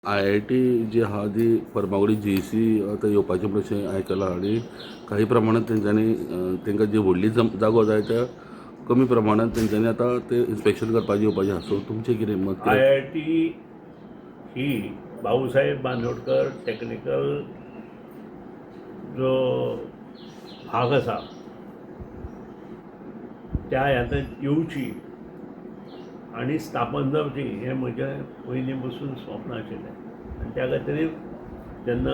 IIT जी आहा ती फर्मागुडी जीईसी आतां येवपाचें म्हणून अशें आयकलां आनी काही प्रमाणांत तेंच्यांनी तांकां जी व्हडली जागो जाय त्या कमी प्रमाणांत तेंच्यांनी आतां तें इन्स्पेक्शन करपाचें येवपाचें आसा. सो तुमचें कितें मत? आयआयटी ही भाऊसाहेब बांदोडकर टॅक्निकल जो भाग आसा त्या ह्यात येवची आनी स्थापन जावची हें म्हजें पयलीं पसून स्वप्न आशिल्लें. आनी त्या खातीर जेन्ना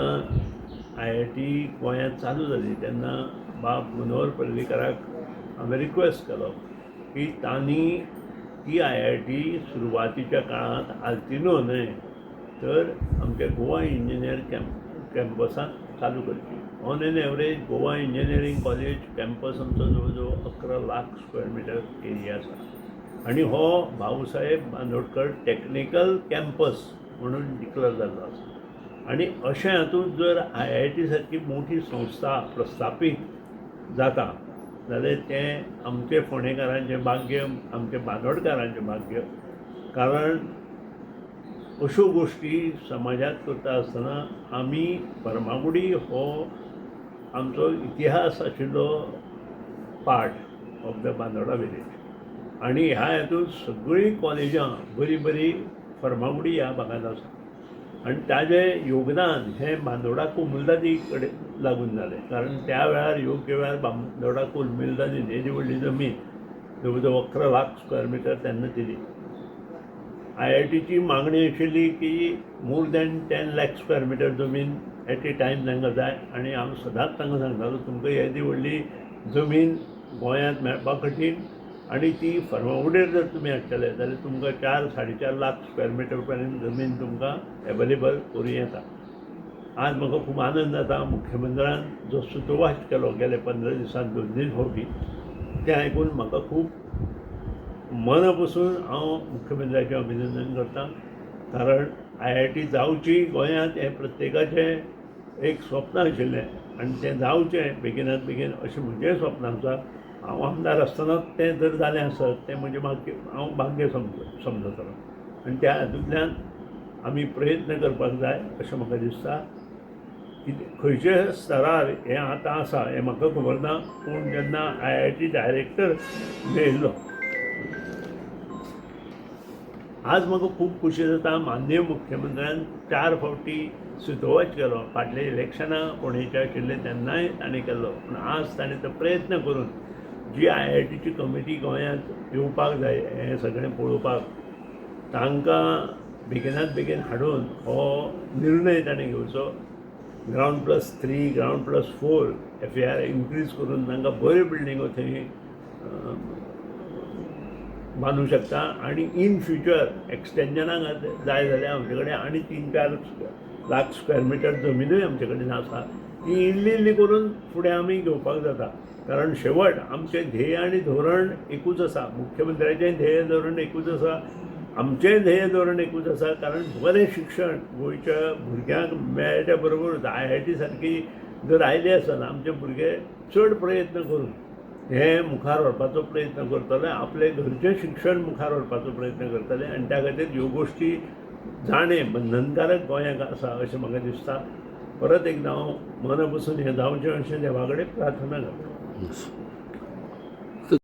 आयआयटी गोंयांत चालू जाली तेन्ना बाब मनोहर पर्रीकाराक हांवें रिक्वेस्ट केलो की तांणी ती आयआयटी सुरवातीच्या काळांत आल्तिनो न्हय तर आमच्या गोवा इंजिनियर कॅम्पसांत चालू करची. On an average Goa engineering college campus आमचो जवळ जवळ 11 लाख स्क्वेअर मिटर एरिया आसा आनी हो भाऊसाहेब बांदोडकर टॅक्निकल कॅम्पस म्हणून डिक्लेर जाल्लो आसा. आनी अशें हातूंत जर आयआयटी सारकी मोठी संस्था प्रस्थापीत जाता जाल्यार तें आमचे फोंडेकारांचें भाग्य, आमचे बांदोडकारांचें भाग्य. कारण अश्यो गोश्टी समाजांत करता आसतना आमी फर्मागुडी हो आमचो इतिहास आशिल्लो part of the Bandora village आनी ह्या हातूंत सगळीं कॉलेजां बरीं बरीं फर्मागुडी ह्या भागांत आसा आनी ताजें योगदान हें बांदोडा कोमुनिदादी कडेन लागून जालें. कारण त्या वेळार योग्य वेळार बांदोडा कोमुनिदादीन येदी व्हडली जमीन जवळ जवळ 11 लाख स्क्वेअर मिटर तेन्ना दिली. आयआयटीची मागणी आशिल्ली की more than 10 lakh square meter जमीन एट ए टायम तांकां जाय आनी हांव सदांच तांकां सांगतालो तुमकां येदी व्हडली जमीन गोंयांत मेळपाक कठीण आनी ती फर्मागुडयेर जर तुमी हाडटले जाल्यार तुमकां 4 4.5 लाख स्क्वेअर मिटर पर्यंत जमीन तुमकां एवेलेबल करूं येता. आज म्हाका खूब आनंद जाता मुख्यमंत्र्यान जो सुतोवाच केलो गेले 15 दिसांत 2-3 फावटी तें आयकून म्हाका खूब मना पसून हांव मुख्यमंत्र्याचें अभिनंदन करतां. कारण आयआयटी जावची गोंयांत हें प्रत्येकाचें एक स्वप्न आशिल्लें आनी तें जावचें बेगिनात बेगीन अशें म्हजेंय स्वप्न आसा. हांव आमदार आसतनाच तें जर जालें आसत तें म्हजें भाग्य, हांव भाग्य समजतलो आनी त्या हातूंतल्यान आमी प्रयत्न करपाक जाय अशें म्हाका दिसता. खंयच्या स्तरार हें आतां आसा हें म्हाका खबर ना, पूण जेन्ना आयआयटी डायरेक्टर मेळिल्लो आज म्हाका खूब खोशी जाता. माननीय मुख्यमंत्र्यान 4 फावटी सुतोवाच केलो. फाटल्या इलेक्शनां फोंडेच्या आशिल्लें तेन्नाय ताणें केल्लो, पूण आज ताणें तो प्रयत्न करून जी आयआयटीची कमिटी गोंयांत येवपाक जाय हें सगळें पळोवपाक तांकां बेगिनात बेगीन हाडून हो निर्णय ताणें घेवचो. Ground +3, ground +4 FAR increase करून तांकां बऱ्यो बिल्डिंगो थंय बांदूं शकता आनी इन फ्युचर एक्सटेंशनाक जाय जाल्यार आमचे कडेन आनी 3-4 लाख स्क्वेअर मिटर जमिनूय आमचे कडेन आसा, ती इल्ली इल्ली करून फुडें आमी घेवपाक जाता. कारण शेवट आमचें ध्येय आनी धोरण एकूच आसा, मुख्यमंत्र्याचें ध्येय धोरण एकूच आसा, आमचें ध्येय धोरण एकूच आसा. कारण बरें शिक्षण गोंयच्या भुरग्यांक मेळटा बरोबर आयआयटी सारकी जर आयली आसत आमचे भुरगे चड प्रयत्न करून हें मुखार व्हरपाचो प्रयत्न करतले, आपलें घरचें शिक्षण मुखार व्हरपाचो प्रयत्न करतले आनी त्या खातीर ह्यो गोश्टी जाणें बंधनकारक गोंयांक आसा अशें म्हाका दिसता. परत एकदां हांव मना पसून हें जावचें अशें देवा कडेन प्रार्थना करतां.